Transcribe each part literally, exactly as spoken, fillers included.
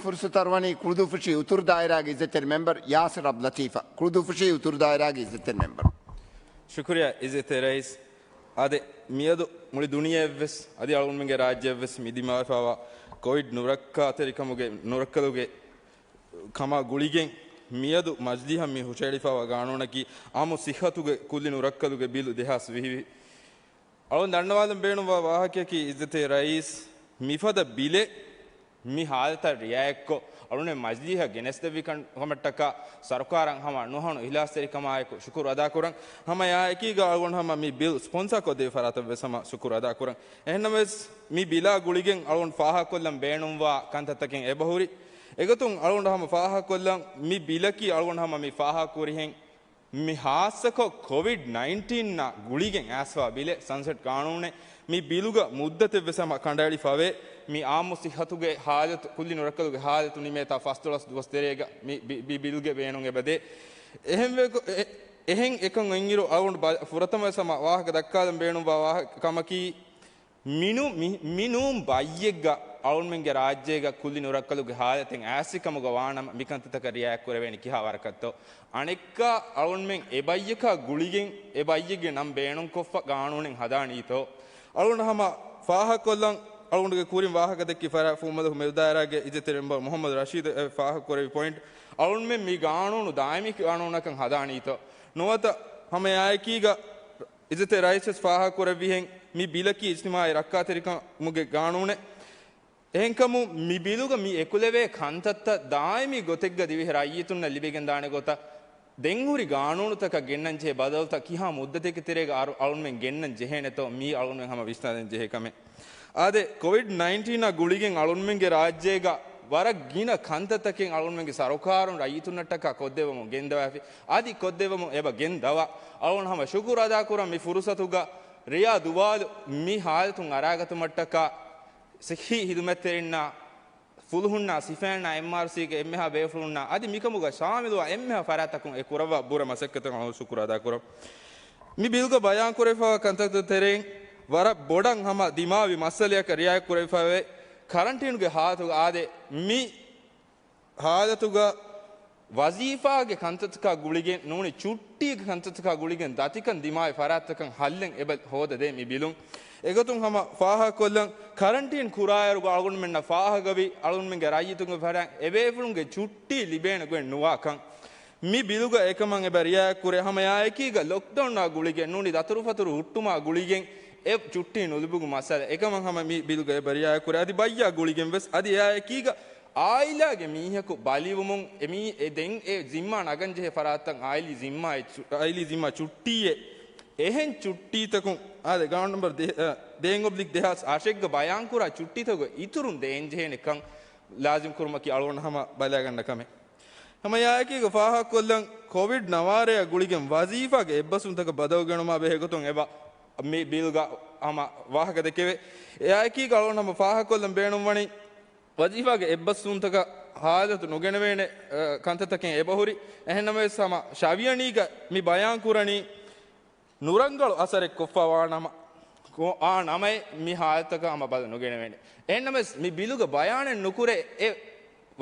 ފުރުސަތު އަރުވަނީ ކުޅުދޫފުށީ އުތުރު ދާއިރާގެ އިއްޒަތްތެރި މެމްބަރު ޔާސިރު އަބްލަތީފަށް. ކުޅުދޫފުށީ އުތުރު ދާއިރާގެ އިއްޒަތްތެރި މެމްބަރު. ޝުކުރިއްޔާ އިއްޒަތްތެރި ރައީސް. އާދެ، މިއަދު މުޅި ދުނިޔެއަށްވެސް އަދި އަޅުގަނޑުމެންގެ ރާއްޖެއަށްވެސް މި ދިމާވެފައިވާ ކޮވިޑް ނުރައްކާތެރިކަމުގެ ނުރައްކަލުގެ ކަމާ ގުޅިގެން މިއަދު މަޖިލީހަށް މި ހުށައެޅިފައިވާ ގާނޫނަކީ އާއްމު ސިއްހަތުގެ ކުއްލި ނުރައްކަލުގެ ބިލު ދެހާސް ވިހި. އަޅުން ދަންނަވާލަން ބޭނުންވާ ވާހަކަޔަކީ އިއްޒަތްތެރި ރައީސް، މިފަދަ ބިލެއް މި ހާލަތަށް ރިއާޔަތްކޮށް، އަޅުން މަޖިލީހަށް ގެނެސްދެއްވި ކަން-، ކަމަށްޓަކާ ސަރުކާރަށް ހަމަ ނުހަނު އިހްލާސްތެރިކަމާއެކު ޝުކުރު އަދާކުރަން. ހަމަ އެއާއެކީގަ އަޅުގަނޑު ހަމަ މި ބިލް ސްޕޮންސާ ކޮށްދެވި ފަރާތަށްވެސް ހަމަ ޝުކުރު އަދާކުރަން. އެހެންނަމަވެސް، މި ބިލާ ގުޅިގެން އަޅުން ފާހަގަކޮށްލަން ބޭނުންވާ ކަންތައްތަކެއް އެބަހުރި. އެގޮތުން އަޅުގަނޑު ހަމަ ފާހަގަކޮށްލަން، މި ބިލަކީ އަޅުގަނޑު ހަމަ މި ފާހަގަކުރިހެން މި ހާއްސަކޮށް ކޮވިޑް ނައިންޓީންއާ ގުޅިގެން އައިސްފައިވާ ބިލެއް، ސަންސެޓް ގާނޫނެއް. މި ބިލުގަ މުއްދަތެއްވެސް ހަމަ ކަނޑައެޅިފަވޭ. މި އާއްމު ސިއްހަތުގެ ހާލަތު، ކުއްލި ނުރައްކަލުގެ ހާލަތު ނިމޭތާ ފަސްދޮޅަސް ދުވަސް ތެރޭގަ މި ބި-، ބި-، ބިލްގެ ބޭނުން އެބަދޭ. އެހެންވެ-، އެ-، އެހެން އެކަން އޮތްއިރު އަޅުގަނޑު ބަ-، ފުރަތަމަވެސް ހަމަ ވާހަކަ ދައްކާލަން ބޭނުންވާ ވާހަކަ ކަމަކީ، މިނޫ-، މި-، މިނޫން ބައްޔެއްގަ އަޅުންމެންގެ ރާއްޖޭގަ ކުއްލި ނުރައްކަލުގެ ހާލަތެއް އައިސްފި ކަމުގަ ވާނަމަ، މިކަންތައްތަކަށް ރިއާޔަތް ކުރެވޭނީ ކިހާ ވަރަކަށްތޯ؟ އަނެއްކާ އަޅުންމެން އެ ބައްޔަކާ ގުޅިގެން އެ ބައްޔެއްގެ ނަން ބޭނުންކޮށްފަ ގާނޫނެއް ހަދާނީތޯ؟ އަޅުގަނޑު ހަމަ ފާހަގަކޮށްލަން، އަޅުގަނޑުގެ ކުރިން ވާހަކަ ދެއްކި ފަރާތް ފުވައްމުލަކު މެދުދާއިރާގެ އިއްޒަތްތެރި މެމްބަރު މުޙައްމަދު ރަޝީދު އެ ފާހަގަކުރެއްވި ޕޮއިންޓް، އަޅުންމެން މި ގާނޫނު ދާއިމީ ގާނޫނަކަށް ހަދާނީތޯ؟ ނުވަތަ ހަމަ އެއާއެކީގަ އިއްޒަތްތެރި ރައީސްވެސް ފާހަގަކުރެއްވިހެން، މި ބިލަކީ އިޖްތިމާޢީ ރައްކާތެރިކަމުގެ ގާނޫނެއް. އެހެންކަމުން، މި ބިލުގަ މި އެކުލެވޭ ކަންތައްތައް ދާއިމީ ގޮތެއްގަ ދިވެހި ރައްޔިތުންނަށް ލިބިގެންދާނެ ގޮތަށް، ދެންހުރި ގާނޫނުތަކަށް ގެންނަންޖެހޭ ބަދަލުތައް ކިހާ މުއްދަތެއްގެ ތެރޭގަ އަރު-، އަޅުންމެން ގެންނަން ޖެހޭނެތޯ، މީ އަޅުންމެން ހަމަ ވިސްނާލަން ޖެހޭ ކަމެއް. އާދެ، ކޮވިޑް ނައިންޓީނާ ގުޅިގެން އަޅުންމެންގެ ރާއްޖޭގަ ވަރަށް ގިނަ ކަންތައްތަކެއް އަޅުންމެންގެ ސަރުކާރުން ރައްޔިތުންނަށްޓަކާ ކޮށްދެއްވަމުން ގެންދަވާފި. އަދި ކޮށްދެއްވަމުން އެބަ ގެންދަވާ. އަޅުން ހަމަ ޝުކުރު އަދާކުރަން މި ފުރުސަތުގަ ރެޔާ ދުވާލު މި ހާލަތުން އަރާގަތުމަށްޓަކާ ސިއްހީ ހިދުމަތްތެރިންނާ، ފުލުހުންނާ، ސިފައިންނާ، އެމްއާރްސީގެ އެންމެހާ ބޭފުޅުންނާ އަދި މިކަމުގަ ޝާމިލުވާ އެންމެހާ ފަރާތްތަކުން އެ ކުރައްވާ ބުރަ މަސައްކަތަށް އަޅުން ޝުކުރު އަދާކުރަން. މި ބިލްގަ ބަޔާންކުރެވިފައިވާ ކަންތައްތައް ތެރެއިން ވަރަށް ބޮޑަށް ހަމަ ދިމާވި މައްސަލަޔަކަށް ރިއާޔަތްކުރެވިފައިވޭ. ކަރަންޓީނުގެ ހާލަތުގަ އާދެ، މި ހާލަތުގަ ވަޒީފާގެ ކަންތައްތަކާ ގުޅިގެން ނޫނީ ޗުއްޓީގެ ކަންތައްތަކާ ގުޅިގެން ދަތިކަން ދިމާވި ފަރާތްތަކަށް ހައްލެއް އެބަ ހޯދަދޭ މި ބިލުން. އެގޮތުން ހަމަ ފާހަގަކޮށްލަން، ކަރަންޓީން ކުރާއިރުގަ އަޅުގަނޑުމެންނަށް ފާހަގަވި އަޅުގަނޑުމެންގެ ރައްޔިތުންގެ ފަރާތް އެބޭފުޅުންގެ ޗުއްޓީ ލިބޭނެ ގޮތް ނުވާކަން. މި ބިލުގަ އެކަމަށް އެބަ ރިއާޔަތްކުރޭ. ހަމަ އެއާއެކީގަ ލޮކްޑައުނާ ގުޅިގެން ނޫނީ ދަތުރުފަތުރު ހުއްޓުމާ ގުޅިގެން އެ ޗުއްޓީ ނުލިބުމުގެ މައްސަލަ އެކަމަށް ހަމަ މި ބިލުގަ އެބަ ރިއާޔަތްކުރޭ. އަދި ބައްޔާ ގުޅިގެން ވެސް އަދި އެއާއެކީގަ އާއިލާގެ މީހަކު ބަލިވުމުން އެ މީ-، އެ ދެން އެ ޒިންމާ ނަގަން ޖެހޭ ފަރާތްތައް އާއިލީ ޒިންމާ އެ ޗު-، އާއިލީ ޒިންމާ ޗުއްޓީއެއް. އެހެން ޗުއްޓީތަކުން އާދެ ގާނޫނު ނަންބަރު ދޭ-، އަ، ދޭން އޮބްލިކް ދެހާސް އަށެއްގަ ބަޔާންކުރާ ޗުއްޓީތަކުގެ އިތުރުން ދޭންޖެހޭނެ ކަން ލާޒިމް ކުރުމަކީ އަޅުގަނޑު ހަމަ ބަލާގަންނަ ކަމެއް. ހަމަ އެއާއެކީގަ ފާހަގަކޮށްލަން، ކޮވިޑް ނަވާރަޔާ ގުޅިގެން ވަޒީފާގެ އެއްބަސްވުންތަކަށް ބަދަލު ގެނުމާ ބެހޭ ގޮތުން އެބަ މި ބިލްގަ ހަމަ ވާހަކަ ދެކެވޭ. އެއާއެކީގަ އަޅުގަނޑު ހަމަ ފާހަގަކޮށްލަން ބޭނުންވަނީ، ވަޒީފާގެ އެއްބަސްވުންތަކަށް ހާލަތު ނުގެނެވޭނެ، އަ، ކަންތައްތަކެއް އެބަހުރި. އެހެންނަމަވެސް ހަމަ ޝަވިޔަނީގަ މި ބަޔާންކުރަނީ، ނުރަނގަޅު އަސަރެއް ކޮށްފަވާ ނަމަ، ކޮ-، އާ ނަމައެއް މި ހާލަތަކަށް ހަމަ ބަދަލު ނުގެނެވޭނެ. އެހެންނަމަވެސް މި ބިލުގަ ބަޔާނެއް ނުކުރޭ އެ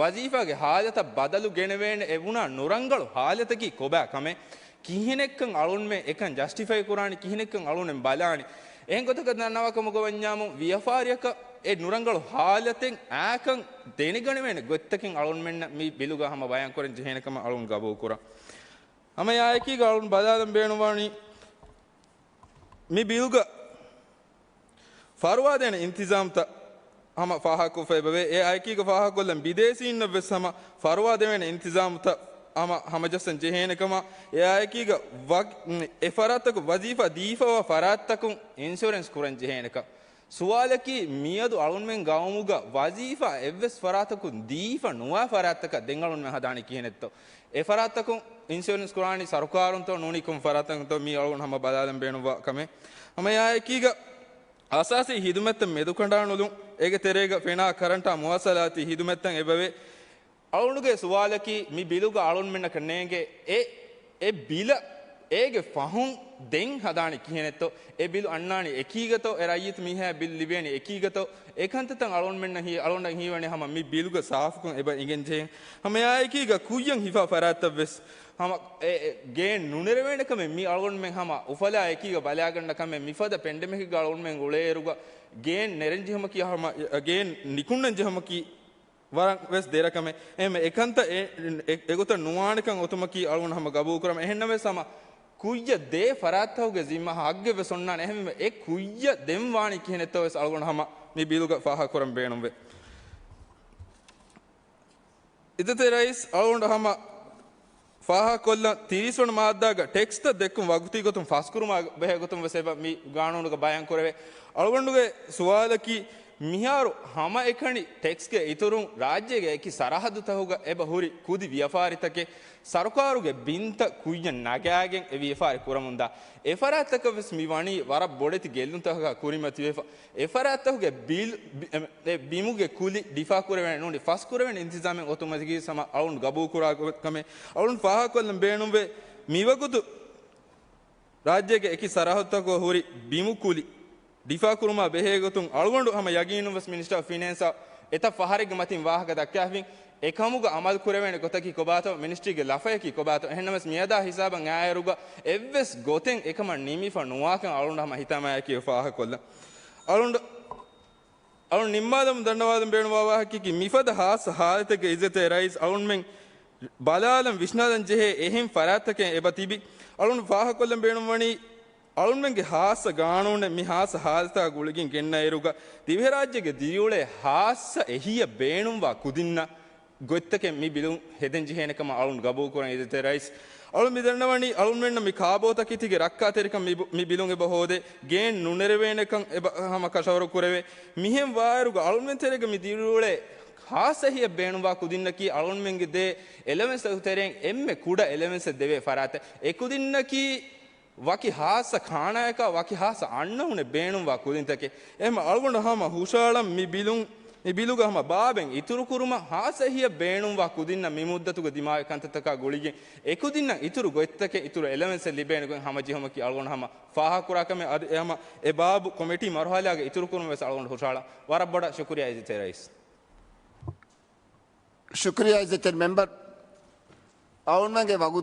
ވަޒީފާގެ ހާލަތަށް ބަދަލު ގެނެވޭނެ އެ ވުނާ ނުރަނގަޅު ހާލަތަކީ ކޮބާ ކަމެއް، ކިހިނެއްކަން އަޅުންމެ އެކަން ޖަސްޓިފައި ކުރާނީ، ކިހިނެއްކަން އަޅުންމެން ބަލާނީ. އެހެން ގޮތަކަށް ދަންނަވާ ކަމުގަ ވަންޏާމު، ވިޔަފާރިއަކަށް އެ ނުރަނގަޅު ހާލަތެއް އާކަން ދެނެގަނެވޭނެ ގޮތްތަކެއް އަޅުންމެންނަށް މި ބިލުގަ ހަމަ ބަޔާންކުރަން ޖެހޭނެ ކަމަށް އަޅުން ގަބޫލުކުރަން. ހަމަ އެއާއެކީގަ އަޅުން ބަލާލަން ބޭނުންވާނީ މި ބިލުގަ ފަރުވާދޭނެ އިންތިޒާމްތައް ހަމަ ފާހަގަކޮށްފައިބަވޭ. އެއާއެކީގަ ފާހަގަކޮށްލަން ބިދޭސީންނަށްވެސް ހަމަ ފަރުވާދެވޭނެ އިންތިޒާމްތައް ހަމަ ހަމަޖައްސަން ޖެހޭނެ ކަމަށް. އެއާއެކީގަ ވަ-، އެ ފަރާތްތަކުން ވަޒީފާ ދީފަވާ ފަރާތްތަކުން އިންޝުރެންސް ކުރަން ޖެހޭނެ ކަން. ސުވާލަކީ، މިއަދު އަޅުންމެން ގައުމުގަ ވަޒީފާ އެއްވެސް ފަރާތަކުން ދީފަ ނުވާ ފަރާތްތަކަށް ދެން އަޅުންމެން ހަދާނީ ކިހިނެއްތޯ؟ އެ ފަރާތްތަކުން އިންޝުއަރެންސް ކުރާނީ ސަރުކާރުންތޯ ނޫނީ ކޮން ފަރާތްތަކުންތޯ؟ މީ އަޅުގަނޑު ހަމަ ބަލާލަން ބޭނުންވާ ކަމެއް. ހަމަ އެއާއެކީގަ އަސާސީ ހިދުމަތްތައް މެދުކަނޑާނުލުން، އޭގެ ތެރޭގަ ފެނާ ކަރަންޓާ މުވާސަލާތީ ހިދުމަތްތައް އެބަވޭ. އަޅުގަނޑުގެ ސުވާލަކީ، މި ބިލުގަ އަޅުންމެންނަކަށް ނޭނގޭ އެ، އެ ބިލަށް އޭގެ ފަހުން ދެން ހަދާނީ ކިހިނެއްތޯ؟ އެ ބިލު އަންނާނީ އެކީގަތޯ؟ އެ ރައްޔިތު މީހާ ބިލު ލިބޭނީ އެކީގަތޯ؟ އެ ކަންތައްތައް އަޅުގަނޑުމެންނަށް ހީ، އަޅުގަނޑަށް ހީވަނީ ހަމަ މި ބިލުގަ ސާފުކޮށް އެބަ އިނގެން ޖެހެން. ހަމަ އެއާއެކީގަ ކުއްޔަށް ހިފާ ފަރާތްތައް ވެސް ހަމަ އެ، އެ، ގޭން ނުނެރެވޭނެ ކަމެއް މި އަޅުގަނޑުމެން ހަމަ އުފަލާ އެކީގަ ބަލާގަންނަ ކަމެއް. މިފަދަ ޕެންޑެމިކްގަ އަޅުގަނޑުމެން އުޅޭއިރުގަ ގޭން ނެރެން ޖެހުމަކީ ހަމަ، އެ، ގޭން ނިކުންނަން ޖެހުމަކީ ވަރަށް ވެސް ދެރަ ކަމެއް. އެހެންވެ، އެކަންތައް އެ، އެ، އެގޮތަށް ނުވާނެކަން އޮތުމަކީ އަޅުގަނޑު ހަމަ ގަބޫލުކުރަމު. އެހެންނަމަވެސް ހަމަ ކުއްޔަށް ދޭ ފަރާތްތަކުގެ ޒިންމާ ހައްގެއް ވެސް އޮންނާނެ. އެހެންވެ، އެ ކުއްޔަށް ދެން ވާނީ ކިހިނެއްތޯ ވެސް އަޅުގަނޑު ހަމަ މި ބިލުގަ ފާހަގަކުރަން ބޭނުންވޭ. އިއްޒަތްތެރި ރައީސް، އަޅުގަނޑު ހަމަ ފާހަގަކޮށްލަން ތިރީސް ވަނަ މާއްދާގަ ޓެކްސްތައް ދެއްކުން ވަގުތީ ގޮތުން ފަސްކުރުމާ ބެހޭ ގޮތުން ވެސް އެބަ މި ގާނޫނުގަ ބަޔާން ކުރެވޭ. އަޅުގަނޑުގެ ސުވާލަކީ، މިހާރު ހަމައެކަނި ޓެކްސްގެ އިތުރުން ރާއްޖޭގެ އެކި ސަރަހައްދުތަކުގަ އެބަ ހުރި ކުދި ވިޔަފާރިތަކެއް ސަރުކާރުގެ ބިންތައް ކުއްޔަށް ނަގާގެން އެ ވިޔަފާރި ކުރަމުންދާ އެ ފަރާތްތަކަށް ވެސް މި ވަނީ ވަރަށް ބޮޑެތި ގެއްލުންތަކަކާ ކުރިމަތިވެފަ. އެ ފަރާތްތަކުގެ ބިލް، ބި-، އެ، އެ ބިމުގެ ކުލި ޑިފާ ކުރެވޭނެ ނޫނީ ފަސްކުރެވޭނެ އިންތިޒާމެއް އޮތުމަކީ ހަމަ އަޅުން ގަބޫލުކުރާ ގޮތް ކަމެއް. އަޅުން ފާހަގަކޮށްލަން ބޭނުންވޭ، މިވަގުތު ރާއްޖޭގެ އެކި ސަރަހައްދުތަކުގަ ހުރި ބިމު ކުލި ޑިފާ ކުރުމާ ބެހޭ ގޮތުން އަޅުގަނޑު ހަމަ ޔަގީނުން ވެސް މިނިސްޓަރ އޮފް ފިނޭންސްއަށް އެތައް ފަހަރެއްގެ މަތިން ވާހަކަ ދައްކާފިން. އެކަމުގަ އަމަލު ކުރެވޭނެ ގޮތަކީ ކޮބާތޯ، މިނިސްޓްރީގެ ލަފަޔަކީ ކޮބާތޯ؟ އެހެންނަމަވެސް މިއަދާ ހިސާބަށް އައިއިރުގަ އެއްވެސް ގޮތެއް އެކަމަށް ނިމިފަ ނުވާކަން އަޅުގަނޑު ހަމަ ހިތާމަޔަކީ ފާހަގަކޮށްލަން. އަޅުގަނޑު، އަޅުގަނޑު ނިންމާލަމުން ދަންނަވާލަން ބޭނުންވާ ވާހަކައަކީ މިފަދަ ހާއްސަ ހާލަތެއްގަ އިއްޒަތްތެރި ރައީސް އަޅުގަނޑުމެން ބަލާލަން ވިސްނާލަން ޖެހޭ އެހެން ފަރާތްތަކެއް އެބަ ތިބި. އަޅުގަނޑު ފާހަގަކޮށްލަން ބޭނުންވަނީ އަޅުގަނޑުމެންގެ ހާއްސަ ގާނޫނެއް މި ހާއްސަ ހާލަތާ ގުޅިގެން ގެންނައިރުގަ ދިވެހިރާއްޖޭގެ ދިރިއުޅޭ ހާއްސަ އެހީއަށް ބޭނުންވާ ކުދިންނަށް ގޮތްތަކެއް މި ބިލުން ހެދެން ޖެހޭނެ ކަމަށް އަޅުން ގަބޫލުކުރަން އިއްޒަތްތެރި ރައީސް. އަޅުން މި ދަންނަވަނީ އަޅުންމެންނަށް މި ކާބޯތަކެތީގެ ރައްކާތެރިކަން މި ބު-، މި ބިލުން އެބަ ހޯދޭ، ގޭން ނުނެރެވޭނެކަން އެބަ ހަމަ ކަށަވަރު ކުރެވޭ. މިހެން ވާއިރުގަ އަޅުންމެން ތެރޭގަ މި ދިރިއުޅޭ ހާއްސަ އެހީއަށް ބޭނުންވާ ކުދިންނަކީ އަޅުންމެންގެ ދޭ އެލަވެންސްތަކުގެ ތެރެއިން އެންމެ ކުޑަ އެލަވެންސެއް ދެވޭ ފަރާތެއް. އެ ކުދިންނަކީ ވަކި ހާއްސަ ޚާނާއަކާ ވަކި ހާއްސަ އަންނަމުނެއް ބޭނުންވާ ކުދިންތަކެއް. އެހެން އަޅުގަނޑަށް ހަމަ ހުށައަޅަން މި ބިލުން، މި ބިލުގަ ހަމަ ބާބެއް އިތުރުކުރުމަށް ހާއްސަ އެހީއަށް ބޭނުންވާ ކުދިންނަށް މި މުއްދަތުގަ ދިމާވި ކަންތައްތަކާ ގުޅިގެން އެކުދިންނަށް އިތުރު ގޮތްތަކެއް އިތުރު އެލަވެންސެއް ލިބޭނެ ގޮތް ހަމަޖެހުމަކީ އަޅުގަނޑު ހަމަ ފާހަގަކުރާ ކަމެއް. އަދި އެ ހަމަ އެ ބާބު ކޮމިޓީ މަރުހަލާގަ އިތުރުކުރުމަށް ވެސް އަޅުގަނޑު ހުށައަޅަން. ވަރަށް ބޮޑަށް ޝުކުރިއްޔާ އިއްޒަތްތެރި ރައީސް. ޝުކުރިއްޔާ އިއްޒަތްތެރި މެމްބަރު. އަޅުންމެންގެ ވަގު